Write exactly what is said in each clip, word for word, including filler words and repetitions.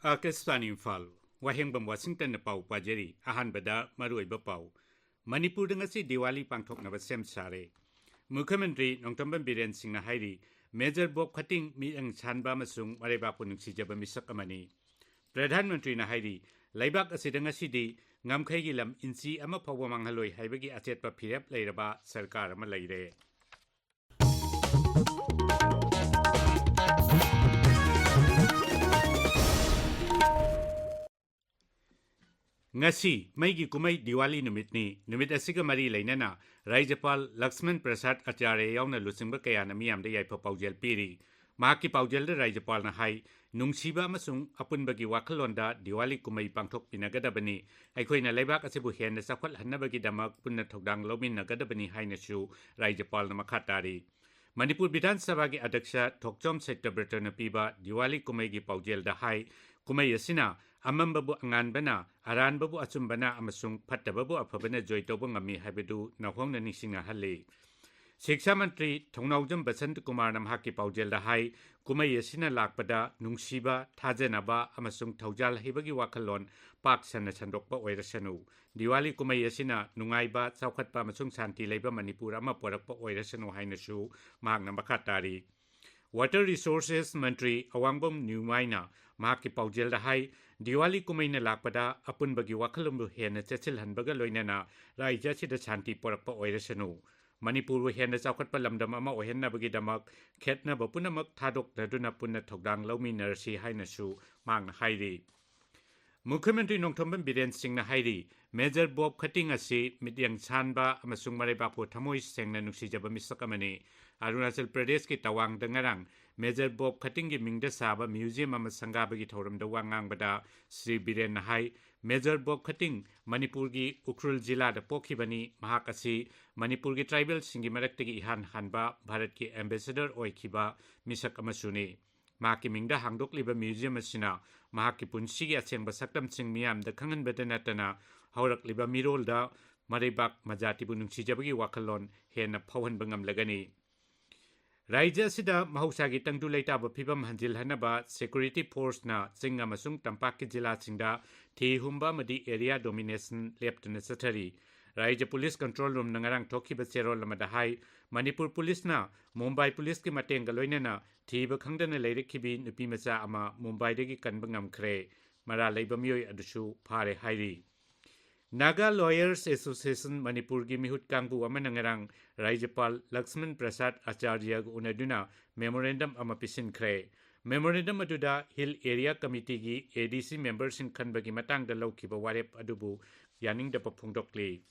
ꯑꯥꯀꯥꯁꯕꯥꯅꯤ ꯏꯝꯐꯥꯜ, ꯋꯥꯍꯦꯡꯕꯝ ꯋꯥꯁꯤꯡꯇꯟꯅ ꯄꯥꯎ ꯄꯥꯖꯔꯤ꯫ ꯑꯍꯥꯟꯕꯗ ꯃꯔꯨꯑꯣꯏꯕ ꯄꯥꯎ꯫ ꯃꯅꯤꯄꯨꯔꯗ ꯉꯁꯤ ꯗꯤꯋꯥꯂꯤ ꯄꯥꯡꯊꯣꯛꯅꯕ ꯁꯦꯝ ꯁꯥꯔꯦ꯫ ꯃꯨꯈ꯭ꯌꯃꯟꯇ꯭ꯔꯤ ꯅꯣꯡꯊꯣꯝꯕꯝ ꯕꯤꯔꯦꯟ ꯁꯤꯡꯅ ꯍꯥꯏꯔꯤ, ꯃꯦꯖꯔ ꯕꯣꯕ ꯈꯇꯤꯡ ꯃꯤꯠꯌꯦꯡ ꯁꯥꯟꯕ ꯑꯃꯁꯨꯡ ꯃꯔꯩꯕꯥꯛꯄꯨ ꯅꯨꯡꯁꯤꯖꯕ ꯃꯤꯁꯛ ꯑꯃꯅꯤ꯫ ꯄ꯭ꯔꯙꯥꯟ ꯃꯟꯇ꯭ꯔꯤꯅ ꯍꯥꯏꯔꯤ, ꯂꯩꯕꯥꯛ ꯑꯁꯤꯗ ꯉꯁꯤꯗꯤ ꯉꯝꯈꯩꯒꯤ ꯂꯝ ꯏꯟꯆꯤ ꯑꯃ ꯐꯥꯎꯕ ꯃꯥꯡꯍꯜꯂꯣꯏ ꯍꯥꯏꯕꯒꯤ ꯑꯆꯦꯠꯄ ꯐꯤꯔꯦꯞ ꯂꯩꯔꯕ ꯁꯔꯀꯥꯔ ꯑꯃ ꯂꯩꯔꯦ꯫ ꯉꯁꯤ ꯃꯩꯒꯤ ꯀꯨꯝꯍꯩ ꯗꯤꯋꯥꯂꯤ ꯅꯨꯃꯤꯠꯅꯤ꯫ ꯅꯨꯃꯤꯠ ꯑꯁꯤꯒ ꯃꯔꯤ ꯂꯩꯅꯅ ꯔꯥꯖ꯭ꯌꯄꯥꯜ ꯂꯛꯁꯃꯟ ꯄ꯭ꯔꯁꯥꯗ ꯑꯆꯥꯔꯌ ꯌꯥꯎꯅ ꯂꯨꯆꯤꯡꯕ ꯀꯌꯥꯅ ꯃꯤꯌꯥꯝꯗ ꯌꯥꯏꯐ ꯄꯥꯎꯖꯦꯜ ꯄꯤꯔꯤ꯫ ꯃꯍꯥꯛꯀꯤ ꯄꯥꯎꯖꯦꯜꯗ ꯔꯥꯖ꯭ꯌꯄꯥꯜꯅ ꯍꯥꯏ, ꯅꯨꯡꯁꯤꯕ ꯑꯃꯁꯨꯡ ꯑꯄꯨꯟꯕꯒꯤ ꯋꯥꯈꯜꯂꯣꯟꯗ ꯗꯤꯋꯥꯂꯤ ꯀꯨꯝꯍꯩ ꯄꯥꯡꯊꯣꯛꯃꯤꯟꯅꯒꯗꯕꯅꯤ꯫ ꯑꯩꯈꯣꯏꯅ ꯂꯩꯕꯥꯛ ꯑꯁꯤꯕꯨ ꯍꯦꯟꯅ ꯆꯥꯎꯈꯠꯍꯟꯅꯕꯒꯤꯗꯃꯛ ꯄꯨꯟꯅ ꯊꯧꯗꯥꯡ ꯂꯧꯃꯤꯟꯅꯒꯗꯕꯅꯤ ꯍꯥꯏꯅꯁꯨ ꯔꯥꯖ꯭ꯌꯄꯥꯜꯅ ꯃꯈꯥ ꯇꯥꯔꯤ꯫ ꯃꯅꯤꯄꯨꯔ ꯕꯤꯙꯥꯟ ꯁꯚꯥꯒꯤ ꯑꯗ꯭ꯌꯛꯁ ꯊꯣꯛꯆꯣꯝ ꯁꯇ꯭ꯌꯕ꯭ꯔꯇꯅ ꯄꯤꯕ ꯗꯤꯋꯥꯂꯤ ꯀꯨꯝꯍꯩꯒꯤ ꯄꯥꯎꯖꯦꯜꯗ ꯍꯥꯏ, ꯀꯨꯝꯍꯩ ꯑꯁꯤꯅ ꯑꯃꯝꯕꯕꯨ ꯑꯉꯥꯟꯕꯅ, ꯑꯔꯥꯟꯕꯕꯨ ꯑꯆꯨꯝꯕꯅ ꯑꯃꯁꯨꯡ ꯐꯠꯇꯕꯕꯨ ꯑꯐꯕꯅ ꯖꯣꯏ ꯇꯧꯕ ꯉꯝꯃꯤ ꯍꯥꯏꯕꯗꯨ ꯅꯧꯍꯧꯅ ꯅꯤꯡꯁꯤꯡꯅꯍꯜꯂꯤ꯫ ꯁꯤꯛꯁꯥ ꯃꯟꯇ꯭ꯔꯤ ꯊꯧꯅꯥꯎꯖꯝ ꯕꯁꯟꯇ ꯀꯨꯃꯥꯔꯅ ꯃꯍꯥꯛꯀꯤ ꯄꯥꯎꯖꯦꯜꯗ ꯍꯥꯏ, ꯀꯨꯝꯍꯩ ꯑꯁꯤꯅ ꯂꯥꯛꯄꯗ ꯅꯨꯡꯁꯤꯕ, ꯊꯥꯖꯅꯕ ꯑꯃꯁꯨꯡ ꯊꯧꯖꯥꯜ ꯍꯩꯕꯒꯤ ꯋꯥꯈꯜꯂꯣꯟ ꯄꯥꯛ ꯁꯟꯅ ꯁꯟꯗꯣꯛꯄ ꯑꯣꯏꯔꯁꯅꯨ꯫ ꯗꯤꯋꯥꯂꯤ ꯀꯨꯝꯍꯩ ꯑꯁꯤꯅ ꯅꯨꯡꯉꯥꯏꯕ, ꯆꯥꯎꯈꯠꯄ ꯑꯃꯁꯨꯡ ꯁꯥꯟꯇꯤ ꯂꯩꯕ ꯃꯅꯤꯄꯨꯔ ꯑꯃ ꯄꯨꯔꯛꯄ ꯑꯣꯏꯔꯁꯅꯨ ꯍꯥꯏꯅꯁꯨ ꯃꯍꯥꯛꯅ ꯃꯈꯥ ꯇꯥꯔꯤ꯫ Water Resources ꯃꯟꯇ꯭ꯔꯤ ꯑꯋꯥꯡꯕꯝ ꯅ꯭ꯌꯨꯃꯥꯏꯅ ꯃꯍꯥꯛꯀꯤ ꯄꯥꯎꯖꯦꯜꯗ ꯍꯥꯏ, ꯗꯤꯋꯥꯂꯤ ꯀꯨꯝꯍꯩꯅ ꯂꯥꯛꯄꯗ ꯑꯄꯨꯟꯕꯒꯤ ꯋꯥꯈꯜꯂꯣꯟꯕꯨ ꯍꯦꯟꯅ ꯆꯦꯠꯁꯤꯜꯍꯟꯕꯒ ꯂꯣꯏꯅꯅ ꯔꯥꯖ꯭ꯌ ꯑꯁꯤꯗ ꯁꯥꯟꯇꯤ ꯄꯨꯔꯛꯄ ꯑꯣꯏꯔꯁꯅꯨ꯫ ꯃꯅꯤꯄꯨꯔꯕꯨ ꯍꯦꯟꯅ ꯆꯥꯎꯈꯠꯄ ꯂꯝꯗꯝ ꯑꯃ ꯑꯣꯏꯍꯟꯅꯕꯒꯤꯗꯃꯛ ꯈꯦꯠꯅꯕ ꯄꯨꯝꯅꯃꯛ ꯊꯥꯗꯣꯛꯅꯗꯨꯅ ꯄꯨꯟꯅ ꯊꯧꯗꯥꯡ ꯂꯧꯃꯤꯟꯅꯔꯁꯤ ꯍꯥꯏꯅꯁꯨ ꯃꯍꯥꯛꯅ ꯍꯥꯏꯔꯤ꯫ ꯃꯨꯈ꯭ꯌꯃꯟꯇ꯭ꯔꯤ ꯅꯣꯡꯊꯣꯝꯕꯝ ꯕꯤꯔꯦꯟ ꯁꯤꯡꯅ ꯍꯥꯏꯔꯤ, ꯃꯦꯖꯔ ꯕꯣꯕ ꯈꯇꯤꯡ ꯑꯁꯤ ꯃꯤꯠꯌꯦꯡ ꯁꯥꯟꯕ ꯑꯃꯁꯨꯡ ꯃꯔꯩꯕꯥꯛꯄꯨ ꯊꯃꯣꯏ ꯁꯦꯡꯅ ꯅꯨꯡꯁꯤꯖꯕ ꯃꯤꯁꯛ ꯑꯃꯅꯤ꯫ ꯑꯔꯨꯅꯥꯆꯜ ꯄ꯭ꯔꯗꯦꯁꯀꯤ ꯇꯋꯥꯡꯗ ꯉꯔꯥꯡ ꯃꯦꯖꯔ ꯕꯣꯕ ꯈꯇꯤꯡꯒꯤ ꯃꯤꯡꯗ ꯁꯥꯕ ꯃ꯭ꯌꯨꯖꯤꯌꯝ ꯑꯃ ꯁꯪꯒꯥꯕꯒꯤ ꯊꯧꯔꯝꯗ ꯋꯥ ꯉꯥꯡꯕꯗ ꯁ꯭ꯔꯤ ꯕꯤꯔꯦꯟꯅ ꯍꯥꯏ, ꯃꯦꯖꯔ ꯕꯣꯕ ꯈꯇꯤꯡ ꯃꯅꯤꯄꯨꯔꯒꯤ ꯎꯈ꯭ꯔꯨꯜ ꯖꯤꯂꯥꯗ ꯄꯣꯛꯈꯤꯕꯅꯤ꯫ ꯃꯍꯥꯛ ꯑꯁꯤ ꯃꯅꯤꯄꯨꯔꯒꯤ ꯇ꯭ꯔꯥꯏꯕꯦꯜꯁꯤꯡꯒꯤ ꯃꯔꯛꯇꯒꯤ ꯏꯍꯥꯟ ꯍꯥꯟꯕ ꯚꯥꯔꯠꯀꯤ ꯑꯦꯝꯕꯦꯁꯦꯗꯔ ꯑꯣꯏꯈꯤꯕ ꯃꯤꯁꯛ ꯑꯃꯁꯨꯅꯤ꯫ ꯃꯍꯥꯛꯀꯤ ꯃꯤꯡꯗ ꯍꯥꯡꯗꯣꯛꯂꯤꯕ ꯃ꯭ꯌꯨꯖꯤꯌꯝ ꯑꯁꯤꯅ ꯃꯍꯥꯛꯀꯤ ꯄꯨꯟꯁꯤꯒꯤ ꯑꯁꯦꯡꯕ ꯁꯛꯇꯝꯁꯤꯡ ꯃꯤꯌꯥꯝꯗ ꯈꯪꯍꯟꯕꯗ ꯅꯠꯇꯅ ꯍꯧꯔꯛꯂꯤꯕ ꯃꯤꯔꯣꯜꯗ ꯃꯔꯩꯕꯥꯛ ꯃꯖꯥꯇꯤꯕꯨ ꯅꯨꯡꯁꯤꯖꯕꯒꯤ ꯋꯥꯈꯜꯂꯣꯟ ꯍꯦꯟꯅ ꯐꯥꯎꯍꯟꯕ ꯉꯝꯂꯒꯅꯤ꯫ ꯔꯥꯖ꯭ꯌ ꯑꯁꯤꯗ ꯃꯍꯧꯁꯥꯒꯤ ꯇꯪꯗꯨ ꯂꯩꯇꯥꯕ ꯐꯤꯕꯝ ꯍꯟꯖꯤꯜꯍꯟꯅꯕ security forceꯅ ꯆꯤꯡ ꯑꯃꯁꯨꯡ ꯇꯝꯄꯥꯛꯀꯤ ꯖꯤꯂꯥꯁꯤꯡꯗ ꯊꯤ ꯍꯨꯝꯕ ꯑꯃꯗꯤ area domination ꯂꯦꯞꯇꯅ ꯆꯠꯊꯔꯤ꯫ ꯔꯥꯖ꯭ꯌ police control roomꯅ ꯉꯔꯥꯡ ꯊꯣꯛꯈꯤꯕ ꯆꯦꯔꯣꯜ ꯑꯃꯗ ꯍꯥꯏ, ꯃꯅꯤꯄꯨꯔ policeꯅ ꯃꯨꯝꯕꯥꯏ policeꯀꯤ ꯃꯇꯦꯡꯒ ꯂꯣꯏꯅꯅ ꯊꯤꯕ ꯈꯪꯗꯅ ꯂꯩꯔꯛꯈꯤꯕꯤ ꯅꯨꯄꯤ ꯃꯆꯥ ꯑꯃ ꯃꯨꯝꯕꯥꯏꯗꯒꯤ ꯀꯟꯕ ꯉꯝꯈ꯭ꯔꯦ꯫ ꯃꯔꯥꯜ ꯂꯩꯕ ꯃꯤꯑꯣꯏ ꯑꯗꯨꯁꯨ ꯐꯥꯔꯦ ꯍꯥꯏꯔꯤ꯫ Naga Lawyers Association ꯃꯅꯤꯄꯨꯔꯒꯤ ꯃꯤꯍꯨꯠ ꯀꯥꯡꯕꯨ ꯑꯃꯅ ꯉꯔꯥꯡ ꯔꯥꯖ꯭ꯌꯄꯥꯜ ꯂꯛꯁꯃꯟ ꯄ꯭ꯔꯁꯥꯗ ꯑꯆꯥꯔꯌꯒ ꯎꯅꯗꯨꯅ memorandum ꯑꯃ ꯄꯤꯁꯤꯟꯈ꯭ꯔꯦ꯫ Memorandum ꯑꯗꯨꯗ Hill Area Committeeꯒꯤ ADC memberꯁꯤꯡ ꯈꯟꯕꯒꯤ ꯃꯇꯥꯡꯗ ꯂꯧꯈꯤꯕ ꯋꯥꯔꯦꯞ ꯑꯗꯨꯕꯨ ꯌꯥꯅꯤꯡꯗꯕ ꯐꯣꯡꯗꯣꯛꯂꯤ꯫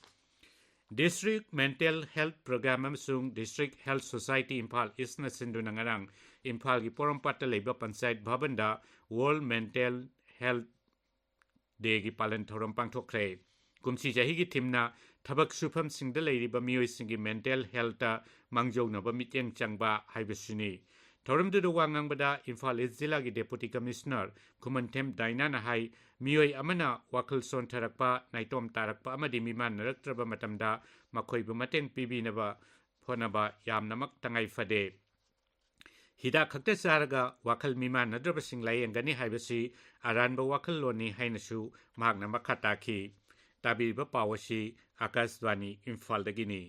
District Mental Health Program ꯑꯃꯁꯨꯡ District Health Society ꯏꯝꯐꯥꯜ Eastꯅ ꯁꯤꯟꯗꯨꯅ ꯉꯔꯥꯡ ꯏꯝꯐꯥꯜꯒꯤ ꯄꯣꯔꯣꯝꯄꯥꯠꯇ ꯂꯩꯕ ꯄꯟꯆꯥꯌꯠ ꯚꯕꯟꯗ World Mental Health Dayꯒꯤ ꯄꯥꯂꯟ ꯊꯧꯔꯝ ꯄꯥꯡꯊꯣꯛꯈ꯭ꯔꯦ꯫ ꯀꯨꯝꯁꯤ ꯆꯍꯤꯒꯤ themeꯅ ꯊꯕꯛ ꯁꯨꯐꯝꯁꯤꯡꯗ ꯂꯩꯔꯤꯕ ꯃꯤꯑꯣꯏꯁꯤꯡꯒꯤ mental healthꯇ ꯃꯥꯡꯖꯧꯅꯕ ꯃꯤꯠꯌꯦꯡ ꯆꯪꯕ ꯍꯥꯏꯕꯁꯤꯅꯤ꯫ ꯊꯧꯔꯝꯗꯨꯗ ꯋꯥ ꯉꯥꯡꯕꯗ ꯏꯝꯐꯥꯜ East ꯖꯤꯂꯥꯒꯤ Deputy Commissioner ꯈꯨꯃꯟꯊꯦꯝ ꯗꯥꯏꯅꯥꯅ ꯍꯥꯏ, ꯃꯤꯑꯣꯏ ꯑꯃꯅ ꯋꯥꯈꯜ ꯁꯣꯟꯊꯔꯛꯄ, ꯅꯥꯏꯇꯣꯝ ꯇꯥꯔꯛꯄ ꯑꯃꯗꯤ ꯃꯤꯃꯥꯟꯅꯔꯛꯇ꯭ꯔꯕ ꯃꯇꯝꯗ ꯃꯈꯣꯏꯕꯨ ꯃꯇꯦꯡ ꯄꯤꯕꯤꯅꯕ ꯍꯣꯠꯅꯕ ꯌꯥꯝꯅꯃꯛ ꯇꯉꯥꯏ ꯐꯗꯦ꯫ ꯍꯤꯗꯥꯛ ꯈꯛꯇ ꯆꯥꯔꯒ ꯋꯥꯈꯜ ꯃꯤꯃꯥꯟꯅꯗ꯭ꯔꯕꯁꯤꯡ ꯂꯥꯌꯦꯡꯒꯅꯤ ꯍꯥꯏꯕꯁꯤ ꯑꯔꯥꯟꯕ ꯋꯥꯈꯜꯂꯣꯟꯅꯤ ꯍꯥꯏꯅꯁꯨ ꯃꯍꯥꯛꯅ ꯃꯈꯥ ꯇꯥꯈꯤ꯫ ꯇꯥꯕꯤꯔꯤꯕ ꯄꯥꯎ ꯑꯁꯤ ꯑꯥꯀꯥꯁꯕꯥꯅꯤ ꯏꯝꯐꯥꯜꯗꯒꯤꯅꯤ꯫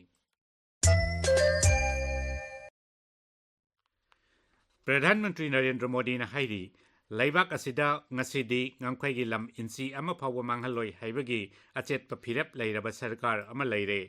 ꯄ꯭ꯔꯙꯥꯟ ꯃꯟꯇ꯭ꯔꯤ ꯅꯔꯦꯟꯗ꯭ꯔ ꯃꯣꯗꯤꯅ ꯍꯥꯏꯔꯤ, ꯂꯩꯕꯥꯛ ꯑꯁꯤꯗ ꯉꯁꯤꯗꯤ ꯉꯝꯈꯩꯒꯤ ꯂꯝ ꯏꯟꯆꯤ ꯑꯃ ꯐꯥꯎꯕ ꯃꯥꯡꯍꯜꯂꯣꯏ ꯍꯥꯏꯕꯒꯤ ꯑꯆꯦꯠꯄ ꯐꯤꯔꯦꯞ ꯂꯩꯔꯕ ꯁꯔꯀꯥꯔ ꯑꯃ ꯂꯩꯔꯦ꯫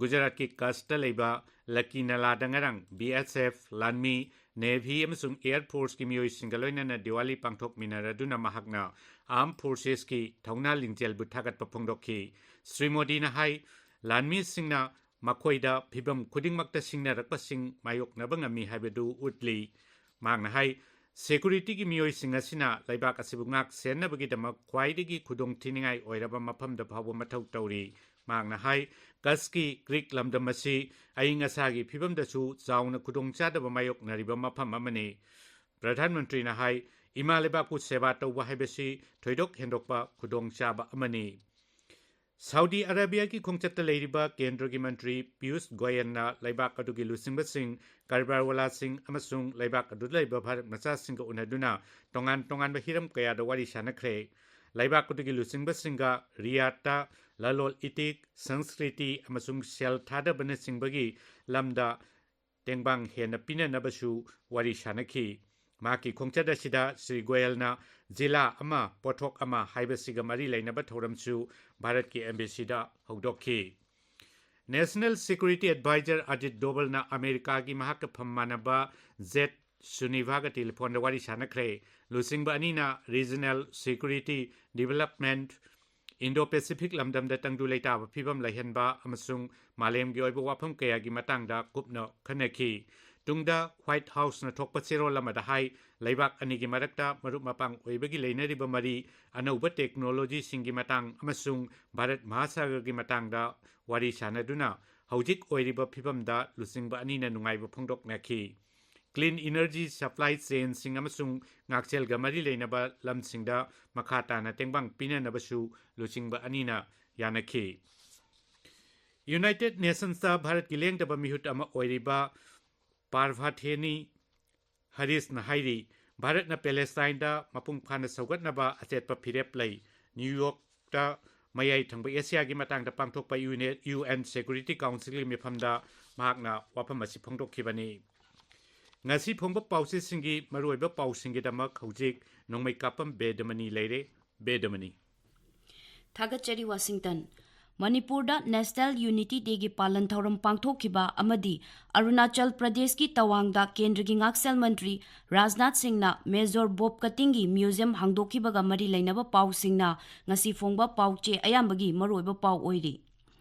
ꯒꯨꯖꯔꯥꯠꯀꯤ ꯀꯆꯇ ꯂꯩꯕ ꯂꯀꯤ ꯅꯂꯥꯗ ꯉꯔꯥꯡ BSF, ꯂꯥꯟꯃꯤ, Navy ꯑꯃꯁꯨꯡ Air Forceꯀꯤ ꯃꯤꯑꯣꯏꯁꯤꯡꯒ ꯂꯣꯏꯅꯅ ꯗꯤꯋꯥꯂꯤ ꯄꯥꯡꯊꯣꯛꯃꯤꯟꯅꯔꯗꯨꯅ ꯃꯍꯥꯛꯅ Armed Forcesꯀꯤ ꯊꯧꯅꯥ ꯂꯤꯡꯖꯦꯜꯕꯨ ꯊꯥꯒꯠꯄ ꯐꯣꯡꯗꯣꯛꯈꯤ꯫ ꯁ꯭ꯔꯤ ꯃꯣꯗꯤꯅ ꯍꯥꯏ, ꯂꯥꯟꯃꯤꯁꯤꯡꯅ ꯃꯈꯣꯏꯗ ꯐꯤꯚꯝ ꯈꯨꯗꯤꯡꯃꯛꯇ ꯁꯤꯡꯅꯔꯛꯄꯁꯤꯡ ꯃꯥꯌꯣꯛꯅꯕ ꯉꯝꯃꯤ ꯍꯥꯏꯕꯗꯨ ꯎꯠꯂꯤ꯫ ꯃꯍꯥꯛꯅ ꯍꯥꯏ, securityꯒꯤ ꯃꯤꯑꯣꯏꯁꯤꯡ ꯑꯁꯤꯅ ꯂꯩꯕꯥꯛ ꯑꯁꯤꯕꯨ ꯉꯥꯛ ꯁꯦꯟꯅꯕꯒꯤꯗꯃꯛ ꯈ꯭ꯋꯥꯏꯗꯒꯤ ꯈꯨꯗꯣꯡ ꯊꯤꯅꯤꯡꯉꯥꯏ ꯑꯣꯏꯔꯕ ꯃꯐꯝꯗ ꯐꯥꯎꯕ ꯃꯊꯧ ꯇꯧꯔꯤ꯫ ꯃꯍꯥꯛꯅ ꯍꯥꯏ, ꯀꯆꯀꯤ ꯀ꯭ꯔꯤꯛ ꯂꯝꯗꯝ ꯑꯁꯤ ꯑꯏꯪ ꯑꯁꯥꯒꯤ ꯐꯤꯕꯝꯗꯁꯨ ꯆꯥꯎꯅ ꯈꯨꯗꯣꯡꯆꯥꯗꯕ ꯃꯥꯌꯣꯛꯅꯔꯤꯕ ꯃꯐꯝ ꯑꯃꯅꯤ꯫ ꯄ꯭ꯔꯙꯥꯟ ꯃꯟꯇ꯭ꯔꯤꯅ ꯍꯥꯏ, ꯏꯃꯥ ꯂꯩꯕꯥꯛꯄꯨ ꯁꯦꯕꯥ ꯇꯧꯕ ꯍꯥꯏꯕꯁꯤ ꯊꯣꯏꯗꯣꯛ ꯍꯦꯟꯗꯣꯛꯄ ꯈꯨꯗꯣꯡꯆꯥꯕ ꯑꯃꯅꯤ꯫ ꯁꯥꯎꯗꯤ ꯑꯔꯥꯕꯤꯌꯥꯒꯤ ꯈꯣꯡꯆꯠꯇ ꯂꯩꯔꯤꯕ ꯀꯦꯟꯗ꯭ꯔꯒꯤ ꯃꯟꯇ꯭ꯔꯤ ꯄꯤꯌꯨꯁ ꯒꯣꯌꯦꯜꯅ ꯂꯩꯕꯥꯛ ꯑꯗꯨꯒꯤ ꯂꯨꯆꯤꯡꯕꯁꯤꯡ, ꯀꯔꯕꯥꯔꯋꯥꯂꯥꯁꯤꯡ ꯑꯃꯁꯨꯡ ꯂꯩꯕꯥꯛ ꯑꯗꯨꯗ ꯂꯩꯕ ꯚꯥꯔꯠ ꯃꯆꯥꯁꯤꯡꯒ ꯎꯅꯗꯨꯅ ꯇꯣꯉꯥꯟ ꯇꯣꯉꯥꯟꯕ ꯍꯤꯔꯝ ꯀꯌꯥꯗ ꯋꯥꯔꯤ ꯁꯥꯅꯈ꯭ꯔꯦ꯫ ꯂꯩꯕꯥꯛ ꯑꯗꯨꯒꯤ ꯂꯨꯆꯤꯡꯕꯁꯤꯡꯒ ꯔꯤꯌꯥꯗꯇ ꯂꯂꯣꯜ ꯏꯇꯤꯛ, ꯁꯪꯁꯀ꯭ꯔꯤꯇꯤ ꯑꯃꯁꯨꯡ ꯁꯦꯜ ꯊꯥꯗꯕꯅꯆꯤꯡꯕꯒꯤ ꯂꯝꯗ ꯇꯦꯡꯕꯥꯡ ꯍꯦꯟꯅ ꯄꯤꯅꯅꯕꯁꯨ ꯋꯥꯔꯤ ꯁꯥꯅꯈꯤ꯫ ꯃꯍꯥꯛꯀꯤ ꯈꯣꯡꯆꯠ ꯑꯁꯤꯗ ꯁ꯭ꯔꯤ ꯒꯣꯌꯜꯅ ꯖꯤꯂꯥ ꯑꯃ, ꯄꯣꯠꯊꯣꯛ ꯑꯃ ꯍꯥꯏꯕꯁꯤꯒ ꯃꯔꯤ ꯂꯩꯅꯕ ꯊꯧꯔꯝꯁꯨ ꯚꯥꯔꯠꯀꯤ ꯑꯦꯝꯕꯦꯁꯤꯗ ꯍꯧꯗꯣꯛꯈꯤ꯫ ꯅꯦꯁꯅꯦꯜ ꯁꯦꯀ꯭ꯌꯨꯔꯤꯇꯤ ꯑꯦꯗꯚꯥꯏꯖꯔ ꯑꯖꯤꯠ ꯗꯣꯚꯜꯅ ꯑꯃꯦꯔꯤꯀꯥꯒꯤ ꯃꯍꯥꯛꯀ ꯐꯝ ꯃꯥꯟꯅꯕ ꯖꯦꯠ ꯁꯨꯅꯤꯚꯥꯒ ꯇꯦꯂꯤꯐꯣꯟꯗ ꯋꯥꯔꯤ ꯁꯥꯅꯈ꯭ꯔꯦ꯫ ꯂꯨꯆꯤꯡꯕ ꯑꯅꯤꯅ regional security, development, Indo Pacific ꯂꯝꯗꯝꯗ ꯇꯪꯗꯨ ꯂꯩꯇꯥꯕ ꯐꯤꯕꯝ ꯂꯩꯍꯟꯕ ꯑꯃꯁꯨꯡ ꯃꯥꯂꯦꯝꯒꯤ ꯑꯣꯏꯕ ꯋꯥꯐꯝ ꯀꯌꯥꯒꯤ ꯃꯇꯥꯡꯗ ꯀꯨꯞꯅ ꯈꯟꯅꯈꯤ꯫ ꯇꯨꯡꯗ ꯋꯥꯏꯠ ꯍꯥꯎꯁꯅ ꯊꯣꯛꯄ ꯆꯦꯔꯣꯜ ꯑꯃꯗ ꯍꯥꯏ, ꯂꯩꯕꯥꯛ ꯑꯅꯤꯒꯤ ꯃꯔꯛꯇ ꯃꯔꯨꯞ ꯃꯄꯥꯡ ꯑꯣꯏꯕꯒꯤ ꯂꯩꯅꯔꯤꯕ ꯃꯔꯤ, ꯑꯅꯧꯕ ꯇꯦꯛꯅꯣꯂꯣꯖꯤꯁꯤꯡꯒꯤ ꯃꯇꯥꯡ ꯑꯃꯁꯨꯡ ꯚꯥꯔꯠ ꯃꯍꯥꯁꯥꯒꯔꯒꯤ ꯃꯇꯥꯡꯗ ꯋꯥꯔꯤ ꯁꯥꯅꯗꯨꯅ ꯍꯧꯖꯤꯛ ꯑꯣꯏꯔꯤꯕ ꯐꯤꯕꯝꯗ ꯂꯨꯆꯤꯡꯕ ꯑꯅꯤꯅ ꯅꯨꯡꯉꯥꯏꯕ ꯐꯣꯡꯗꯣꯛꯅꯈꯤ꯫ ꯀ꯭ꯂꯤꯟ ꯏꯅꯔꯖꯤ ꯁꯄ꯭ꯂꯥꯏ ꯆꯦꯟꯁꯤꯡ ꯑꯃꯁꯨꯡ ꯉꯥꯛꯁꯦꯜꯒ ꯃꯔꯤ ꯂꯩꯅꯕ ꯂꯝꯁꯤꯡꯗ ꯃꯈꯥ ꯇꯥꯅ ꯇꯦꯡꯕꯥꯡ ꯄꯤꯅꯅꯕꯁꯨ ꯂꯨꯆꯤꯡꯕ ꯑꯅꯤꯅ ꯌꯥꯅꯈꯤ꯫ ꯌꯨꯅꯥꯏꯇꯦꯗ ꯅꯦꯁꯟꯁꯇ ꯚꯥꯔꯠꯀꯤ ꯂꯦꯡꯗꯕ ꯃꯤꯍꯨꯠ ꯑꯃ ꯑꯣꯏꯔꯤꯕ ꯄꯥꯔꯚꯥꯊꯦꯅꯤ ꯍꯔꯤꯁꯅ ꯍꯥꯏꯔꯤ, ꯚꯥꯔꯠꯅ ꯄꯦꯂꯦꯁꯇꯥꯏꯟꯗ ꯃꯄꯨꯡ ꯐꯥꯅ ꯁꯧꯒꯠꯅꯕ ꯑꯆꯦꯠꯄ ꯐꯤꯔꯦꯞ ꯂꯩ꯫ ꯅ꯭ꯌꯨ ꯌꯣꯔꯛꯇ ꯃꯌꯥꯏ ꯊꯪꯕ ꯑꯦꯁꯤꯌꯥꯒꯤ ꯃꯇꯥꯡꯗ ꯄꯥꯡꯊꯣꯛꯄ ꯌꯨ ꯑꯦꯟ ꯁꯦꯀ꯭ꯌꯨꯔꯤꯇꯤ ꯀꯥꯎꯟꯁꯤꯜꯒꯤ ꯃꯤꯐꯝꯗ ꯃꯍꯥꯛꯅ ꯋꯥꯐꯝ ꯑꯁꯤ ꯐꯣꯡꯗꯣꯛꯈꯤꯕꯅꯤ꯫ ꯉꯁꯤ ꯐꯣꯡꯕ ꯄꯥꯎꯆꯦꯁꯤꯡꯒꯤ ꯃꯔꯨꯑꯣꯏꯕ ꯄꯥꯎꯁꯤꯡꯒꯤꯗꯃꯛ ꯍꯧꯖꯤꯛ ꯅꯣꯡꯃꯩ ꯀꯥꯞꯄꯝ ꯕꯦꯗꯃꯅꯤ ꯂꯩꯔꯦ꯫ ꯕꯦꯗꯃꯅꯤ꯫ ꯊꯥꯒꯠꯆꯔꯤ, ꯋꯥꯁꯤꯡꯇꯟ꯫ ꯃꯅꯤꯄꯨꯔꯗ ꯅꯦꯁꯅꯦꯜ ꯌꯨꯅꯤꯇꯤ ꯗꯦꯒꯤ ꯄꯥꯂꯟ ꯊꯧꯔꯝ ꯄꯥꯡꯊꯣꯛꯈꯤꯕ ꯑꯃꯗꯤ ꯑꯔꯨꯅꯥꯆꯜ ꯄ꯭ꯔꯗꯦꯁꯀꯤ ꯇꯋꯥꯡꯗ ꯀꯦꯟꯗ꯭ꯔꯒꯤ ꯉꯥꯛꯁꯦꯜ ꯃꯟꯇ꯭ꯔꯤ ꯔꯥꯖꯅꯥꯊ ꯁꯤꯡꯅ ꯃꯦꯖꯣꯔ ꯕꯣꯕ ꯀꯇꯤꯡꯒꯤ ꯃ꯭ꯌꯨꯖꯤꯌꯝ ꯍꯥꯡꯗꯣꯛꯈꯤꯕꯒ ꯃꯔꯤ ꯂꯩꯅꯕ ꯄꯥꯎꯁꯤꯡꯅ ꯉꯁꯤ ꯐꯣꯡꯕ ꯄꯥꯎꯆꯦ ꯑꯌꯥꯝꯕꯒꯤ ꯃꯔꯨꯑꯣꯏꯕ ꯄꯥꯎ ꯑꯣꯏꯔꯤ꯫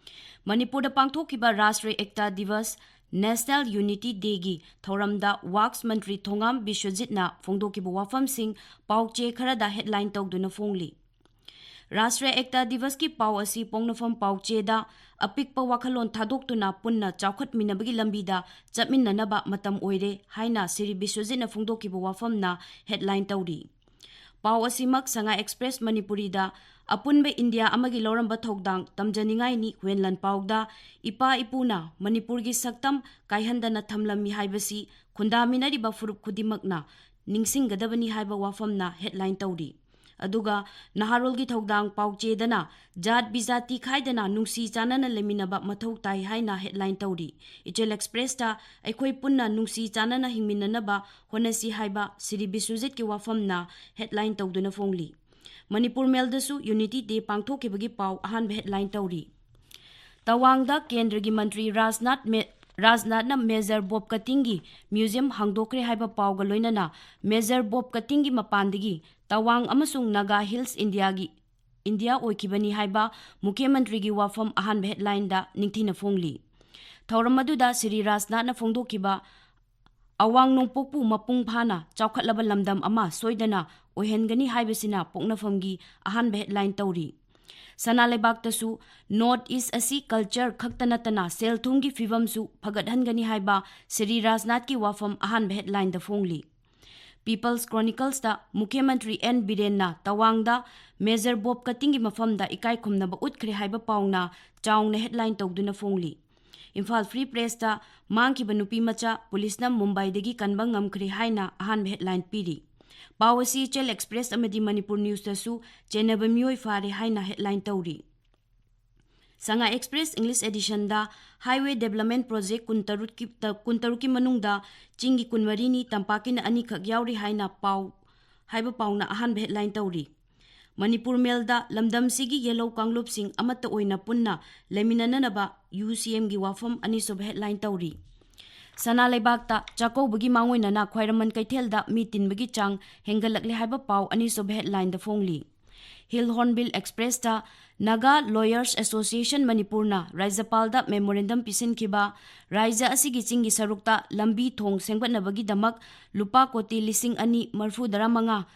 ꯃꯅꯤꯄꯨꯔꯗ ꯄꯥꯡꯊꯣꯛꯈꯤꯕ ꯔꯥꯁꯇ꯭ꯔꯤꯌ ꯑꯦꯛꯇꯥ ꯗꯤꯕꯁ, ꯅꯦꯁꯅꯦꯜ ꯌꯨꯅꯤꯇꯤ ꯗꯦꯒꯤ ꯊꯧꯔꯝꯗ ꯋꯥꯛꯁ ꯃꯟꯇ꯭ꯔꯤ ꯊꯣꯉꯥꯝ ꯕꯤꯁ꯭ꯋꯖꯤꯠꯅ ꯐꯣꯡꯗꯣꯛꯈꯤꯕ ꯋꯥꯐꯝꯁꯤꯡ ꯄꯥꯎꯆꯦ ꯈꯔꯗ ꯍꯦꯗꯂꯥꯏꯟ ꯇꯧꯗꯨꯅ ꯐꯣꯡꯂꯤ꯫ ꯔꯥꯁꯇ꯭ꯔꯤꯌ ꯑꯦꯛꯇꯥ ꯗꯤꯕꯁꯀꯤ ꯄꯥꯎ ꯑꯁꯤ ꯄꯣꯛꯅꯐꯝ ꯄꯥꯎꯆꯦꯗ ꯑꯄꯤꯛꯄ ꯋꯥꯈꯜꯂꯣꯟ ꯊꯥꯗꯣꯛꯇꯨꯅ ꯄꯨꯟꯅ ꯆꯥꯎꯈꯠꯃꯤꯟꯅꯕꯒꯤ ꯂꯝꯕꯤꯗ ꯆꯠꯃꯤꯟꯅꯅꯕ ꯃꯇꯝ ꯑꯣꯏꯔꯦ ꯍꯥꯏꯅ ꯁ꯭ꯔꯤ ꯕꯤꯁ꯭ꯋꯖꯤꯠꯅ ꯐꯣꯡꯗꯣꯛꯈꯤꯕ ꯋꯥꯐꯝꯅ ꯍꯦꯗꯂꯥꯏꯟ ꯇꯧꯔꯤ꯫ ꯄꯥꯎ ꯑꯁꯤꯃꯛ ꯁꯉꯥꯏ ꯑꯦꯛꯁꯄ꯭ꯔꯦꯁ ꯃꯅꯤꯄꯨꯔꯤꯗ ꯑꯄꯨꯟꯕ ꯏꯟꯗꯤꯌꯥ ꯑꯃꯒꯤ ꯂꯧꯔꯝꯕ ꯊꯧꯗꯥꯡ ꯇꯝꯖꯅꯤꯡꯉꯥꯏꯅꯤ ꯍꯨꯌꯦꯟ ꯂꯥꯟꯄꯥꯎꯗ ꯏꯄꯥ ꯏꯄꯨꯅ ꯃꯅꯤꯄꯨꯔꯒꯤ ꯁꯛꯇꯝ ꯀꯥꯏꯍꯟꯗꯅ ꯊꯝꯂꯝꯃꯤ ꯍꯥꯏꯕꯁꯤ ꯈꯨꯟꯗꯥꯃꯤꯟꯅꯔꯤꯕ ꯐꯨꯔꯨꯞ ꯈꯨꯗꯤꯡꯃꯛꯅ ꯅꯤꯡꯁꯤꯡꯒꯗꯕꯅꯤ ꯍꯥꯏꯕ ꯋꯥꯐꯝꯅ headline ꯇꯧꯔꯤ꯫ ꯑꯗꯨꯒ ꯅꯍꯥꯔꯣꯜꯒꯤ ꯊꯧꯗꯥꯡ ꯄꯥꯎꯆꯦꯗꯅ ꯖꯥꯠ ꯕꯤꯖꯥꯇꯤ ꯈꯥꯏꯗꯅ ꯅꯨꯡꯁꯤ ꯆꯥꯟꯅꯅ ꯂꯩꯃꯤꯟꯅꯕ ꯃꯊꯧ ꯇꯥꯏ ꯍꯥꯏꯅ headline ꯇꯧꯔꯤ꯫ ꯏꯆꯦꯜ ꯑꯦꯛꯁꯄ꯭ꯔꯦꯁꯇ ꯑꯩꯈꯣꯏ ꯄꯨꯟꯅ ꯅꯨꯡꯁꯤ ꯆꯥꯟꯅꯅ ꯍꯤꯡꯃꯤꯟꯅꯅꯕ ꯍꯣꯠꯅꯁꯤ ꯍꯥꯏꯕ ꯁ꯭ꯔꯤ ꯕꯤꯁ꯭ꯋꯖꯤꯠꯀꯤ ꯋꯥꯐꯝꯅ headline ꯇꯧꯗꯨꯅ ꯐꯣꯡꯂꯤ꯫ ꯃꯅꯤꯄꯨꯔ ꯃꯦꯜꯗꯁꯨ ꯌꯨꯅꯤꯇꯤ ꯗꯦ ꯄꯥꯡꯊꯣꯛꯈꯤꯕꯒꯤ ꯄꯥꯎ ꯑꯍꯥꯟꯕ headline ꯇꯧꯔꯤ꯫ ꯇꯋꯥꯡꯗ ꯀꯦꯟꯗ꯭ꯔꯒꯤ ꯃꯟꯇ꯭ꯔꯤ ꯔꯥꯖꯅꯥꯊ ꯃꯦ-, ꯔꯥꯖꯅꯥꯊꯅ ꯃꯦꯖꯔ ꯕꯣꯕ ꯀꯇꯤꯡꯒꯤ ꯃ꯭ꯌꯨꯖꯤꯌꯝ ꯍꯥꯡꯗꯣꯛꯈ꯭ꯔꯦ ꯍꯥꯏꯕ ꯄꯥꯎꯒ ꯂꯣꯏꯅꯅ ꯃꯦꯖꯔ ꯕꯣꯕ ꯀꯇꯤꯡꯒꯤ ꯃꯄꯥꯟꯗꯒꯤ ꯇꯋꯥꯡ ꯑꯃꯁꯨꯡ ꯅꯥꯒꯥ ꯍꯤꯜꯁ ꯏꯟꯗꯤꯌꯥꯒꯤ, ꯏꯟꯗꯤꯌꯥ ꯑꯣꯏꯈꯤꯕꯅꯤ ꯍꯥꯏꯕ ꯃꯨꯈ꯭ꯌ ꯃꯟꯇ꯭ꯔꯤꯒꯤ ꯋꯥꯐꯝ ꯑꯍꯥꯟꯕ headlineꯗ ꯅꯤꯡꯊꯤꯅ ꯐꯣꯡꯂꯤ꯫ ꯊꯧꯔꯝ ꯑꯗꯨꯗ ꯁ꯭ꯔꯤ ꯔꯥꯖꯅꯥꯊꯅ ꯐꯣꯡꯗꯣꯛꯈꯤꯕ ꯑꯋꯥꯡ ꯅꯣꯡꯄꯣꯛꯄꯨ ꯃꯄꯨꯡ ꯐꯥꯅ ꯆꯥꯎꯈꯠꯂꯕ ꯂꯝꯗꯝ ꯑꯃ ꯁꯣꯏꯗꯅ ꯑꯣꯏꯍꯟꯒꯅꯤ ꯍꯥꯏꯕꯁꯤꯅ ꯄꯣꯛꯅꯐꯝꯒꯤ ꯑꯍꯥꯟꯕ headline ꯇꯧꯔꯤ꯫ ꯁꯅꯥ ꯂꯩꯕꯥꯛꯇꯁꯨ North East ꯑꯁꯤ culture ꯈꯛꯇ ꯅꯠꯇꯅ ꯁꯦꯜ ꯊꯨꯝꯒꯤ ꯐꯤꯕꯝꯁꯨ ꯐꯒꯠꯍꯟꯒꯅꯤ ꯍꯥꯏꯕ ꯁ꯭ꯔꯤ ꯔꯥꯖꯅꯥꯊꯀꯤ ꯋꯥꯐꯝ ꯑꯍꯥꯟꯕ headlineꯗ ꯐꯣꯡꯂꯤ꯫ People's Chroniclesꯇ ꯃꯨꯈ꯭ꯌ ꯃꯟꯇ꯭ꯔꯤ ꯑꯦꯟ ꯕꯤꯔꯦꯟꯅ ꯇꯋꯥꯡꯗ ꯃꯦꯖꯔ ꯕꯣꯕ ꯀꯇꯤꯡꯒꯤ ꯃꯐꯝꯗ ꯏꯀꯥꯏ ꯈꯨꯝꯅꯕ ꯎꯠꯈ꯭ꯔꯦ ꯍꯥꯏꯕ ꯄꯥꯎꯅ ꯆꯥꯎꯅ headline ꯇꯧꯗꯨꯅ ꯐꯣꯡꯂꯤ꯫ ꯏꯝꯐꯥꯜ ꯐ꯭ꯔꯤ ꯄ꯭ꯔꯦꯁꯇ ꯃꯥꯡꯈꯤꯕ ꯅꯨꯄꯤ ꯃꯆꯥ ꯄꯨꯂꯤꯁꯅ ꯃꯨꯝꯕꯥꯏꯗꯒꯤ ꯀꯟꯕ ꯉꯝꯈ꯭ꯔꯦ ꯍꯥꯏꯅ ꯑꯍꯥꯟꯕ headline ꯄꯤꯔꯤ꯫ ꯄꯥꯎ ꯑꯁꯤ ꯏꯆꯦꯜ ꯑꯦꯛꯁꯄ꯭ꯔꯦꯁ ꯑꯃꯗꯤ ꯃꯅꯤꯄꯨꯔ ꯅ꯭ꯌꯨꯁꯇꯁꯨ ꯆꯦꯟꯅꯕ ꯃꯤꯑꯣꯏ ꯐꯥꯔꯦ ꯍꯥꯏꯅ headline ꯇꯧꯔꯤ꯫ ꯁꯉꯥꯏ ꯑꯦꯛꯁꯄ꯭ꯔꯦꯁ English editionꯗ highway development project ꯀꯨꯟꯇꯔꯨꯛꯀꯤ, ꯇ-, ꯀꯨꯟꯇꯔꯨꯛꯀꯤ ꯃꯅꯨꯡꯗ ꯆꯤꯡꯒꯤ ꯀꯨꯟꯃꯔꯤꯅꯤ, ꯇꯝꯄꯥꯛꯀꯤꯅ ꯑꯅꯤꯈꯛ ꯌꯥꯎꯔꯤ ꯍꯥꯏꯅ ꯄꯥꯎ, ꯍꯥꯏꯕ ꯄꯥꯎꯅ ꯑꯍꯥꯟꯕ headline ꯇꯧꯔꯤ꯫ ꯃꯅꯤꯄꯨꯔ ꯃꯦꯜꯗ ꯂꯝꯗꯝꯁꯤꯒꯤ ꯌꯦꯜꯍꯧ ꯀꯥꯡꯂꯨꯞꯁꯤꯡ ꯑꯃꯠꯇ ꯑꯣꯏꯅ ꯄꯨꯟꯅ ꯂꯩꯃꯤꯟꯅꯅꯕ ꯌꯨ ꯁꯤ ꯑꯦꯝꯒꯤ ꯋꯥꯐꯝ ꯑꯅꯤꯁꯨꯕ headline ꯇꯧꯔꯤ꯫ ꯁꯅꯥ ꯂꯩꯕꯥꯛꯇ ꯆꯥꯛꯀꯧꯕꯒꯤ ꯃꯥꯡꯑꯣꯏꯅꯅ ꯈ꯭ꯋꯥꯏꯔꯝꯕꯟ ꯀꯩꯊꯦꯜꯗ ꯃꯤ ꯇꯤꯟꯕꯒꯤ ꯆꯥꯡ ꯍꯦꯟꯒꯠꯂꯛꯂꯦ ꯍꯥꯏꯕ ꯄꯥꯎ ꯑꯅꯤꯁꯨꯕ headlineꯗ ꯐꯣꯡꯂꯤ꯫ ꯍꯤꯜ ꯍꯣꯔꯟꯕꯤꯜ ꯑꯦꯛꯁꯄ꯭ꯔꯦꯁꯇ ꯅꯥꯒꯥ ꯂꯣꯌꯔꯁ ꯑꯦꯁꯣꯁꯤꯌꯦꯁꯟ ꯃꯅꯤꯄꯨꯔꯅ ꯔꯥꯖ꯭ꯌꯄꯥꯜꯗ memorandum ꯄꯤꯁꯤꯟꯈꯤꯕ, ꯔꯥꯖ꯭ꯌ ꯑꯁꯤꯒꯤ ꯆꯤꯡꯒꯤ ꯁꯔꯨꯛꯇ ꯂꯝꯕꯤ ꯊꯣꯡ ꯁꯦꯝꯒꯠꯅꯕꯒꯤꯗꯃꯛ ꯂꯨꯄꯥ ꯀꯣꯇꯤ ꯂꯤꯁꯤꯡ ꯑꯅꯤ ꯃꯔꯤꯐꯨ ꯇꯔꯥ ꯃꯉꯥ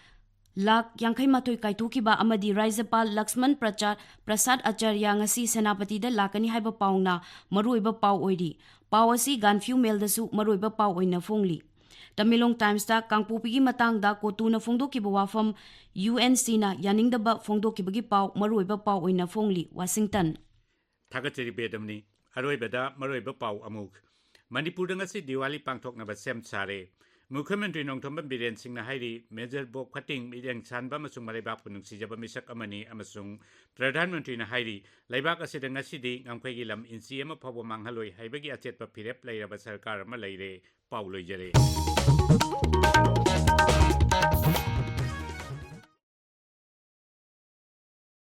ꯂꯥꯈ ꯌꯥꯡꯈꯩ ꯃꯥꯊꯣꯏ ꯀꯥꯏꯊꯣꯛꯈꯤꯕ ꯑꯃꯗꯤ ꯔꯥꯖ꯭ꯌꯄꯥꯜ ꯂꯛꯁꯃꯟ ꯄ꯭ꯔꯆꯥ-, ꯄ꯭ꯔꯁꯥꯗ ꯑꯆꯥꯔꯌ ꯉꯁꯤ ꯁꯦꯅꯥꯄꯇꯤꯗ ꯂꯥꯛꯀꯅꯤ ꯍꯥꯏꯕ ꯄꯥꯎꯅ ꯃꯔꯨꯑꯣꯏꯕ ꯄꯥꯎ ꯑꯣꯏꯔꯤ꯫ ꯄꯥꯎ ꯑꯁꯤ ꯒꯥꯟꯐ꯭ꯌꯨ ꯃꯦꯜꯗꯁꯨ ꯃꯔꯨꯑꯣꯏꯕ ꯄꯥꯎ ꯑꯣꯏꯅ ꯐꯣꯡꯂꯤ꯫ ꯇꯃꯦꯡꯂꯣꯡ ꯇꯥꯏꯝꯁꯇ ꯀꯥꯡꯄꯣꯛꯄꯤꯒꯤ ꯃꯇꯥꯡꯗ ꯀꯣꯇꯨꯅ ꯐꯣꯡꯗꯣꯛꯈꯤꯕ ꯋꯥꯐꯝ, ꯌꯨ ꯑꯦꯟ ꯁꯤꯅ ꯌꯥꯅꯤꯡꯗꯕ ꯐꯣꯡꯗꯣꯛꯈꯤꯕꯒꯤ ꯄꯥꯎ ꯃꯔꯨꯑꯣꯏꯕ ꯄꯥꯎ ꯑꯣꯏꯅ ꯐꯣꯡꯂꯤ꯫ ꯋꯥꯁꯤꯡꯇꯟ꯫ ꯊꯥꯒꯠꯆꯔꯤ ꯕꯦꯗꯝꯅꯤ꯫ ꯑꯔꯣꯏꯕꯗ ꯃꯔꯨꯑꯣꯏꯕ ꯄꯥꯎ ꯑꯃꯨꯛ꯫ ꯃꯅꯤꯄꯨꯔꯗ ꯉꯁꯤ ꯗꯤꯋꯥꯂꯤ ꯄꯥꯡꯊꯣꯛꯅꯕ ꯁꯦꯝ ꯁꯥꯔꯦ꯫ ꯃꯨꯈ꯭ꯌꯃꯟꯇ꯭ꯔꯤ ꯅꯣꯡꯊꯣꯝꯕꯝ ꯕꯤꯔꯦꯟ ꯁꯤꯡꯅ ꯍꯥꯏꯔꯤ, ꯃꯦꯖꯔ ꯕꯣꯕ ꯐꯇꯤꯡ ꯃꯤꯠꯌꯦꯡ ꯁꯥꯟꯕ ꯑꯃꯁꯨꯡ ꯃꯔꯩꯕꯥꯛꯄꯨ ꯅꯨꯡꯁꯤꯖꯕ ꯃꯤꯁꯛ ꯑꯃꯅꯤ ꯑꯃꯁꯨꯡ ꯄ꯭ꯔꯙꯥꯟ ꯃꯟꯇ꯭ꯔꯤꯅ ꯍꯥꯏꯔꯤ, ꯂꯩꯕꯥꯛ ꯑꯁꯤꯗ ꯉꯁꯤꯗꯤ ꯉꯝꯈꯩꯒꯤ ꯂꯝ ꯏꯟꯆꯤ ꯑꯃ ꯐꯥꯎꯕ ꯃꯥꯡꯍꯜꯂꯣꯏ ꯍꯥꯏꯕꯒꯤ ꯑꯆꯦꯠꯄ ꯐꯤꯔꯦꯞ ꯂꯩꯔꯕ ꯁꯔꯀꯥꯔ ꯑꯃ ꯂꯩꯔꯦ꯫ ꯄꯥꯎ ꯂꯣꯏꯖꯔꯦ꯫